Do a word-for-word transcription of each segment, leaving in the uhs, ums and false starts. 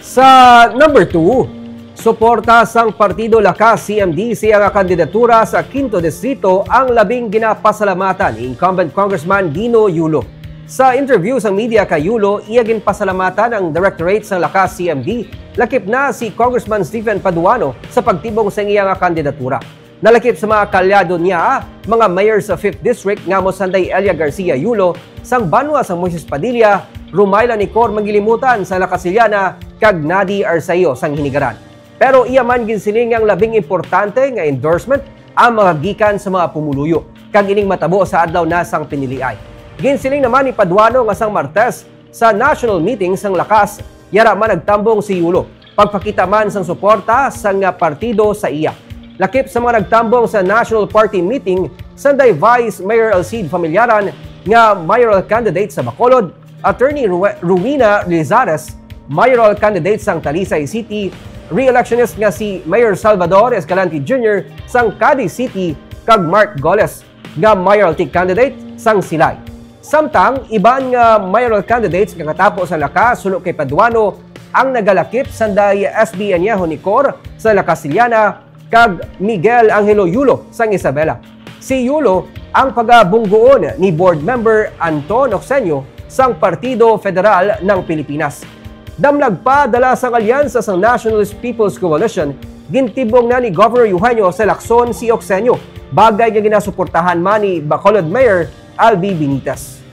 Sa number two, suporta sang Partido Lakas C M D sa iya nga kandidatura sa Quinto Distrito ang labing ginapasalamatan ni incumbent Congressman Gino Yulo. Sa interview sang media kay Yulo, iya ginpasalamatan ang Directorate sang Lakas C M D, lakip na si Congressman Stephen Paduano sa pagtibong sang iya nga kandidatura. Nalakip sa mga kaalyado niya, mga mayor sa Fifth District nga mo sanday Elia Garcia Yulo, sang banwa sang Moises Padilla, Rumayla Nicor Manggilimutan sa La Casillana, kag Nadi Arceo sang Hinigaran. Pero iya man ginsiling nga ang labing importante nga endorsement ang mga gikan sa mga pumuluyo, kag ining matabo sa adlaw na sang piniliay. Ginsiling naman ni Paduano nga sang Martes sa national meeting sang Lakas, yara man nagtambong si Yulo, pagpakita man sang suporta sang partido sa iya. Lakip sa mga nagtambong sa national party meeting, sanday Vice Mayor Alcide Familiaran nga mayoral candidate sa Bacolod, Attorney Rue-, Rowena Lizares, mayoral candidate sang Talisay City, re-electionist nga si Mayor Salvador Escalante Junior sang Cadiz City, kag Mark Goles nga mayoralty candidate sang Silay. Samtang iban nga mayoral candidates nga katapo sa Lakas suno kay Paduano ang nagalakip, sanday S B Añejo Nicor sa La Casillana kag Miguel Angelo Yulo sang Isabela. Si Yulo ang pagabunggoon ni Board Member Anton Ocsenio sang Partido Federal ng Pilipinas. Damlag pa, dala sang alyansa sang Nationalist People's Coalition, gintibong na ni Governor Eugenio sa Lacson si Ocsenio, bagay nga ginasuportahan man ni Bacolod Mayor Albi Benitez.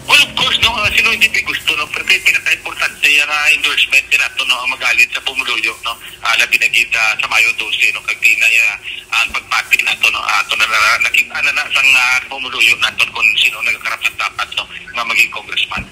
Well, of course, no, uh, sino hindi may gusto, no? Pero kay pinaka-importante yung uh, endorsement din nato, no, ang magalit sa pumuluyo, no? Uh, labi na gid uh, sa Mayo dose, no? Kag di na uh, ang pagpati nato, no? Uh, ato na na nakita na na sang uh, pumuluyo nato kung sino nagkarapat dapat, no, nga maging congressman.